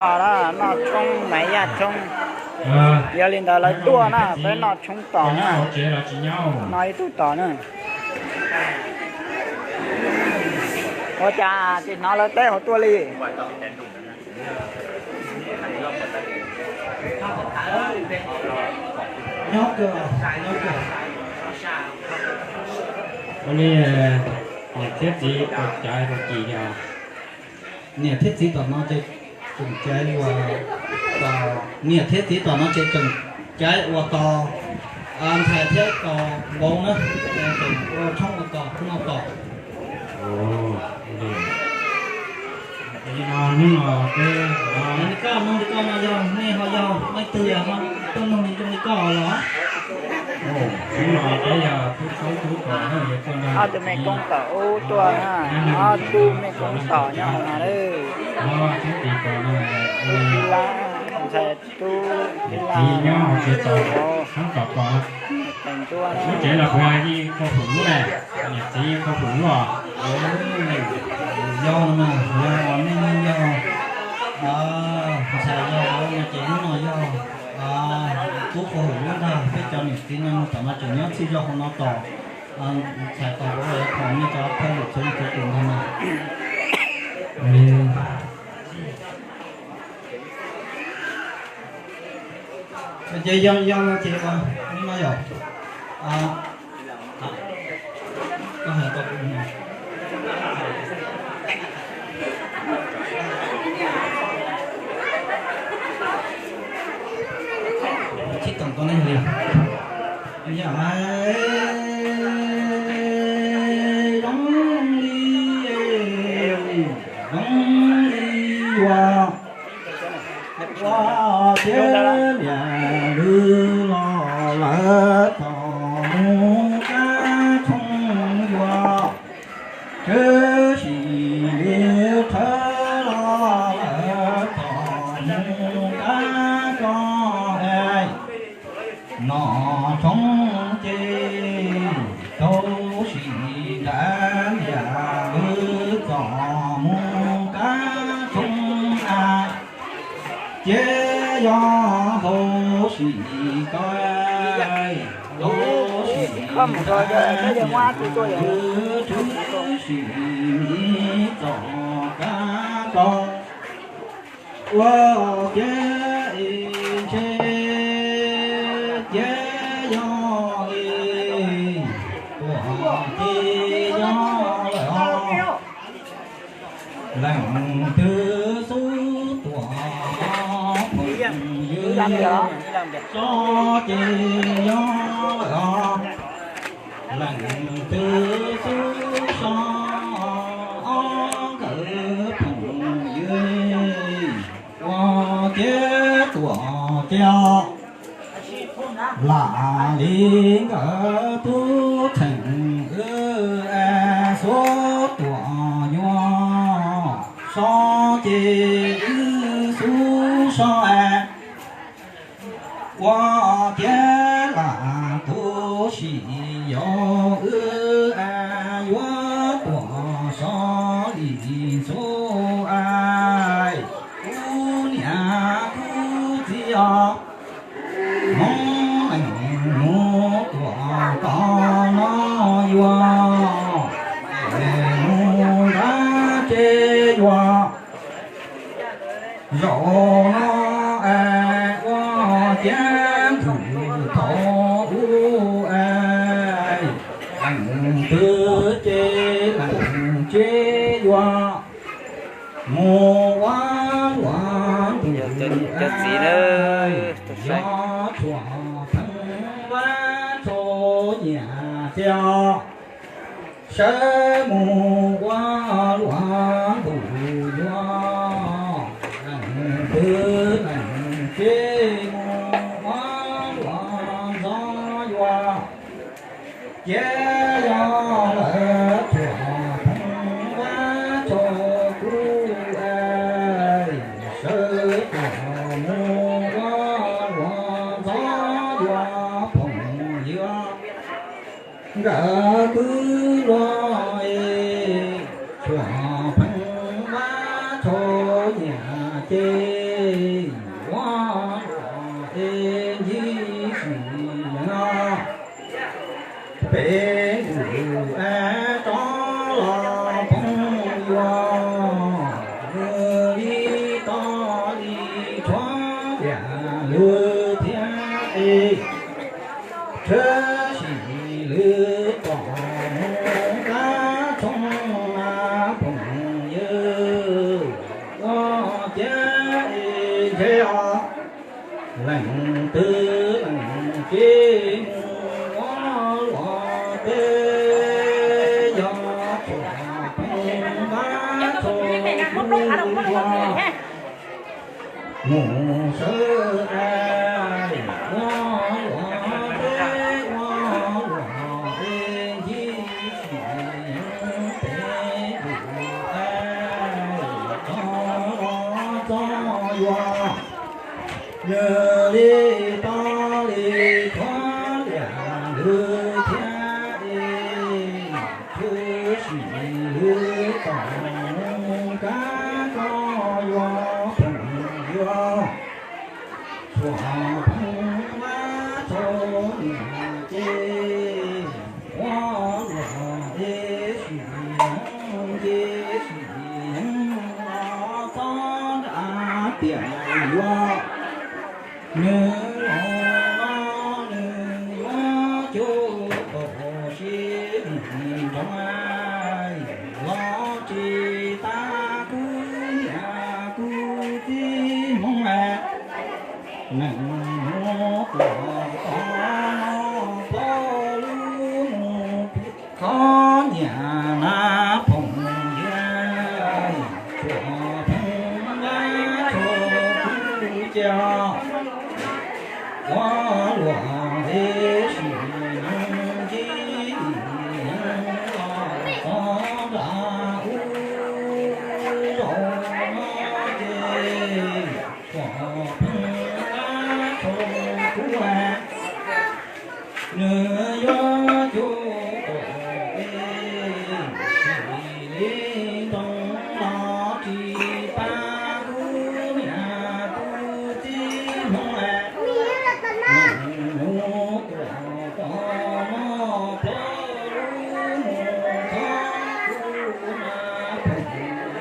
Noj, noj tshoob, maiv yaj tshoob. Yog li ntawd lawv tuaj na, peb noj tshoob tos na. Noj ib tug tos na. Ua cas tsis hnov lawv teb hauv tuaj li? Ua li, niam thiab txiv tseem caiv ua cas? Niam thiab txiv tom no ces tseem caiv ua, niam thiab txiv tom no ces tseem caiv ua tos ntxhais thiab tos vauv na, tseem ua tshoob ua tos noj tos. Li no hnub no peb, li koj nug li koj no yog nej ho yog leej twg, yog tuaj nug li zoo li koj los? Hnub no peb yog tub tshoob tub kos na, yog tuaj nrog ob tug mej koob tom ub tuaj na, ob tug mej koob tom nyob hauv no lawm. Ob tug tub kos no, tub Tib Lab, ntxhais tub Tib Lab nyob hauv tsev tos, tshoob tos kos. Lub tsev los puas yog yeej khau pum lub na? Niam txiv khau pum lub os. Yog no mas, yog nej yog ntxhais yog no ces hnub no yog tub khau pum lub ntag, peb cov niam txiv no tom no tseem nyob txhij zog hauv no tos ntxhais tos vauv, pom nej cov thawj lwm txhua leej txhua tus ntag mas. Ces yog, yog no ces ua li no yom. Koj hais tau kuv no. Tsis tau koj nej li. Yog hais zoo li, zoo li ua, ua tiag liam lwm los lawv tom mus kab tshoob yuav, tshwm sim li rhawv los lawv tom mus kab koj es. Noj tshoob ces tau sim nrad liam lwm txom mus kab tshoob a, ces yog hauv sim koj, hauv sim nrad liam lwm tshwm sim li txom kab koj. Ua ciav ib ntse, ciav yog ib, tuam ci yog lawm os. Leej twg xub tuam phoom ywg, so ces yog lawm os. Leej twg xub so nkawd phoom ywg, ua ciav tuam ci os. Lam li nkawd tub txheem wb es xub tuam yuav so ces wb xub so es. Ua ciav lam tu sim yog wb es yuav tuam so li ntxhua es. Kuv niam kuv txiv os, hmoob leej mus tuam tom no yuav, es mus nrad ces yuav. Zaum no es ua ciav nthwv thaum ub es, leej twg ces leej tsev yuav mus ua luam ntuj es, yog tshuav pheej vaj tso nyiam tiag. Sawv mus ua luam ntuj yuav, leej twg leej tsev mus ua luam ntxov yuav. Ces yog lawv tshuav pheej vaj tso kuv es, sawv tuaj mus ua luam ntxov yuav phoom ywg. Nkawd twb luag es, tshuav pheej vaj tso nyiam ces ua luam es ncig sim no, peb ntus rov los phooj ywg, nws li toj li tshuab liam lwm thiab es tshwm sim lwm tom mus kab tshoob na phooj ywg, ua ciav es ntshe os leej twg leej tsis mus ua luam peb yog txhua phooj ywg txhua tus mus sawv es ua luam peb ua luam es ncig sim peb lus es txog los txog yuav nws li toj li tshuab liam lwm thiab es tshwm sim lwm tom mus kab koj yuav phooj ywg, txhua phooj ywg txhua niam txiv, ua luam es sim neej ces sim neej los txhob nrhiav tias yuav nws los no nws yuav coj kaum sib nroo los tsis tas kuv niam kuv txiv Hmoob es neej nuav kuv tau no plaub lub mus qhov nyiam na phooj ywg, txhua phooj ywg txhua tus ces ua luam es sim neej ces los txog nram u zaug no ces txhua phooj ywg txhua tus nws yuav coj kaum es sim li ntoo los tsis tas kuv niam kuv txiv Hmoob es neej nuav kuv tau no plaub lub mus qhov kuv na phooj ywg,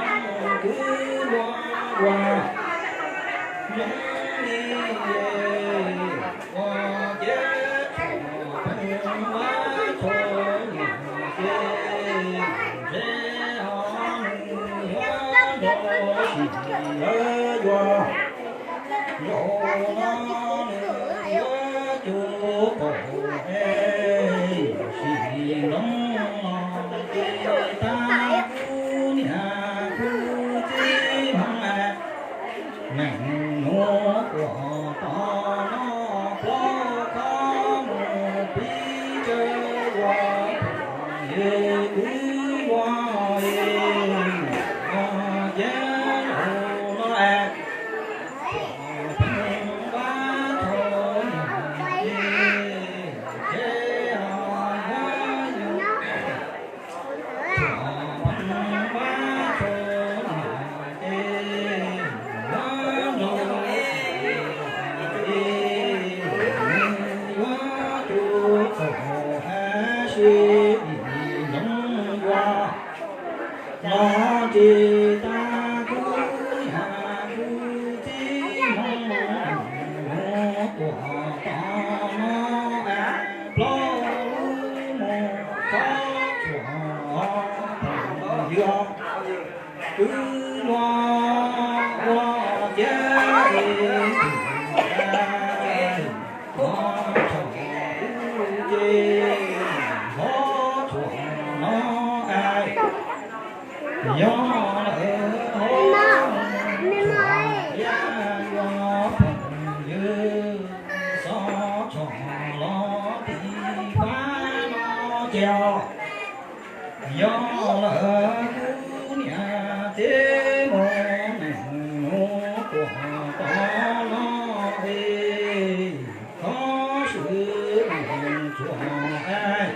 zoo kwv luag ua zoo li ua ciav txhua phooj ywg txhua niam ces ntshe os nws yuav nrog sim lawv yuav zaum no nws yuav coj kaum es sim ntoo los tsis tas kuv niam kuv txiv Hmoob es neej nuav kuv tau no plaub qhov mus pib tsawg ua phooj ywg kwv luag es ua ciav zaum no es txhua phooj ywg txhua niam ces ntshe os yuav txhua phooj ywg txhua niam ces yuav nrog es yuav coj kaum es sim ntoo yuav los tsis tas kuv niam kuv txiv Hmoob es neej nuav kuv tau no es plaub lub mus qhov txhua phooj ywg kwv luag ua ciav es tus es qhov txhua u ces hov txhua no es yog lawm hov txhua yam yuav phooj ywg xov txhua los tim pab no ces os yog lawm kuv niam txiv Hmoob neej nuav kuv tau no es qhov swm neej txhua es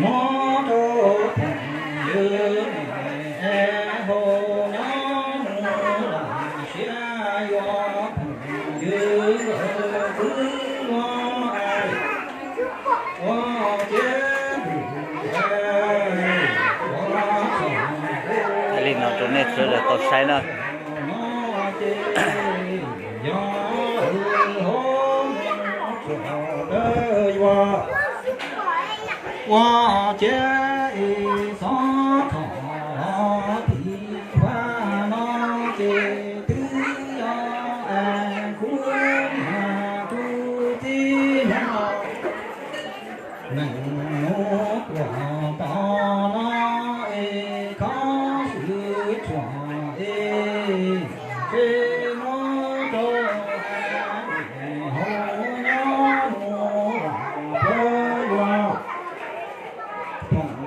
mob rau phooj ywg es hau nyob mus los Li no rau nej sawv daws tau saib na. Ua ciav ib xob txhom tim faj no ces twb yog es kuv niam kuv txiv neej no, neej hnub tuaj tom no es kho swv tshuam es tsev no rau hauv nyob mus los puab yuav phooj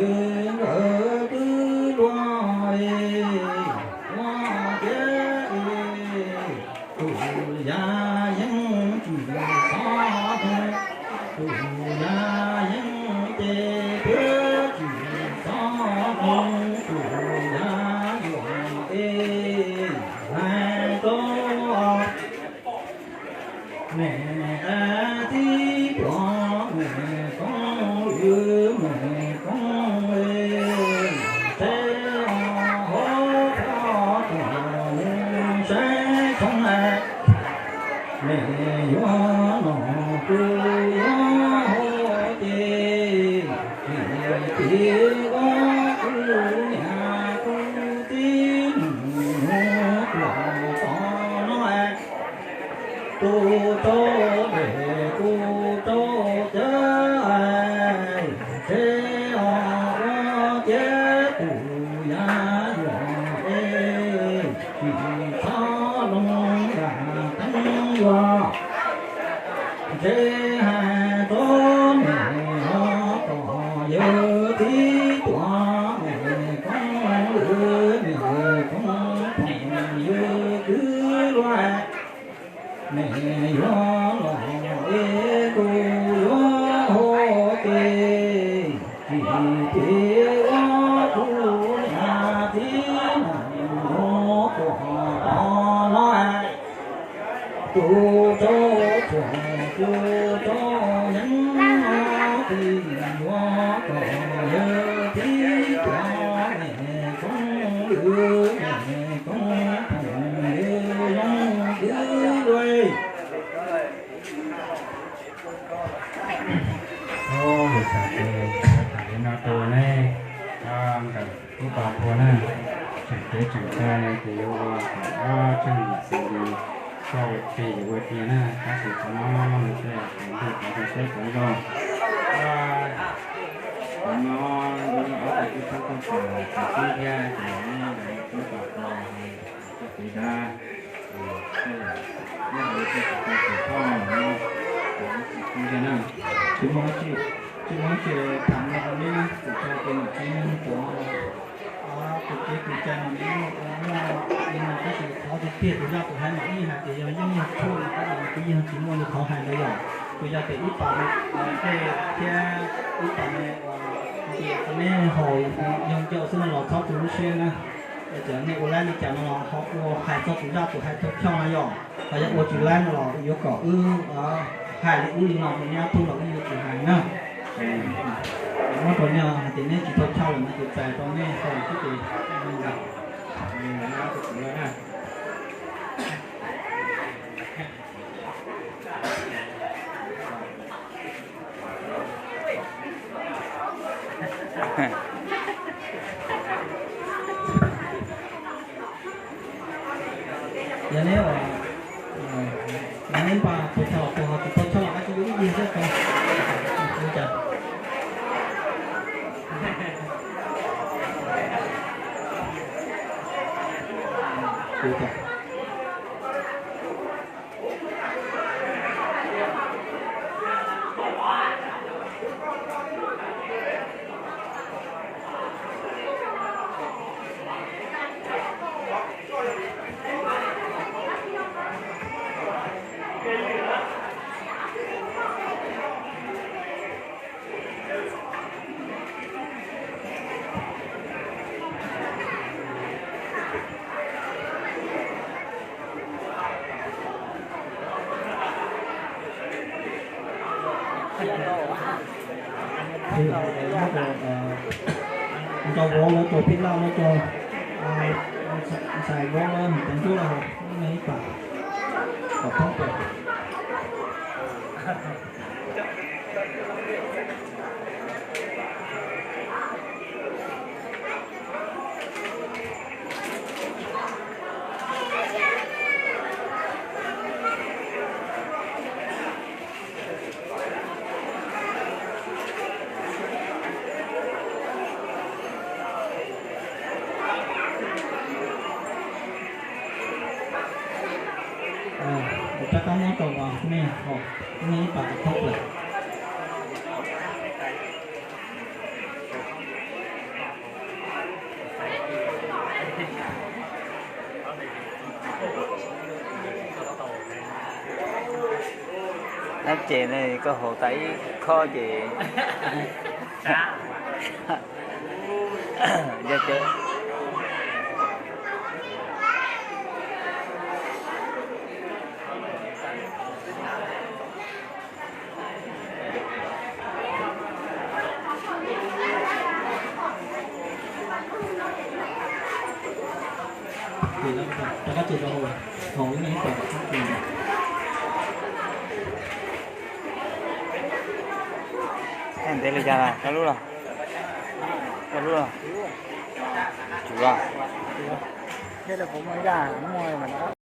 ywg nkawd twb luag es ua ciav es tus yaj yeeb tsis txhob tus yaj yeeb ces twb tsis txhob tus yaj yuam es hais rau Mej tib tuam mej koob lwm mej koob le, teb hauv pab tuam saib tshoob, mej yuav los kuv yuav hauv ces, ces ua kuv niam kuv txiv neej hnub tuaj tom no, tus rau dej tus rau cawv, tsev ua ciav tus yaj yuam es, tsis txhob loo nram teeb yuav. Tsev hais rau mej ho tom yawg tib tuam mej koob lwm mej koob phooj ywg kwv luag, mej yuav los es kuv yuav hauv ces, tsis ces ua kuv niam txiv neej hnub tuaj tom no, tus rau tshuaj tus rau yeeb no tsis yuav kom yawg tib tuam mej koob lwm mej koob phooj ywg zoo kwv luag. Lus tham ces tham li no rau nej, nkawm ub pas puag na, tseem cev tseem cai ces yuav ua kom ob tseeg xws li koj ua plig yuav ua tiag na, tab sis qhov no nws tej qhov ntuj qhov rau saib qhov zoo. Qhov no yog ob tug tub txhawb txhawj pam txiv tub thiab ces neb ntawd tub pas puag ces koj kev dab, nyob hauv tej tus tau tus thoj no, tsis muaj, tsis muaj tsis tham no rau neb na, kuv tau tus niam txiv neej tod, tus kev tus cai no neb muaj ua muaj li no tab sis thov tiag tiag tus zaj tus hais mam ib hais tias yog yeej yog tshuaj no tab sis nws twb yeej tsis muaj li qhov hais ntawd yom. Tus yog tias ib pas no, tej thiab ib pas no, ntiam rau neb haus yog ncauj xwb no los txhob tu lub siab na. Cov nej ua laib li cas no los ho ua hais txog tus zaj tus hais tau choj no yom. Ho yog ua tsis laib no los yuav kom wb hais li ub li no rau neb ob tug los wb yuav tsis hais na. Muab rau nej hais tias neb tsis tau choj lawm no ces txais rau nej haus xwb ces. Yog neb, yog neb npa tus tau tus ho tsis tau choj los koj cia li ib yig xwb tau. Ua li cas? Ua li cas? Nco vov lawv tus phij laj lawv tus ntxhais vov lawv tus ntsuab ib pam kaum phooj pem. Kuv rov qab muab rau nej haus, nej ib pam thoob plaws. Dab tsi ne, koj haus tas ib khob ces yog tias Ntev li cas, koj lub los? Koj lub los? Tsum los?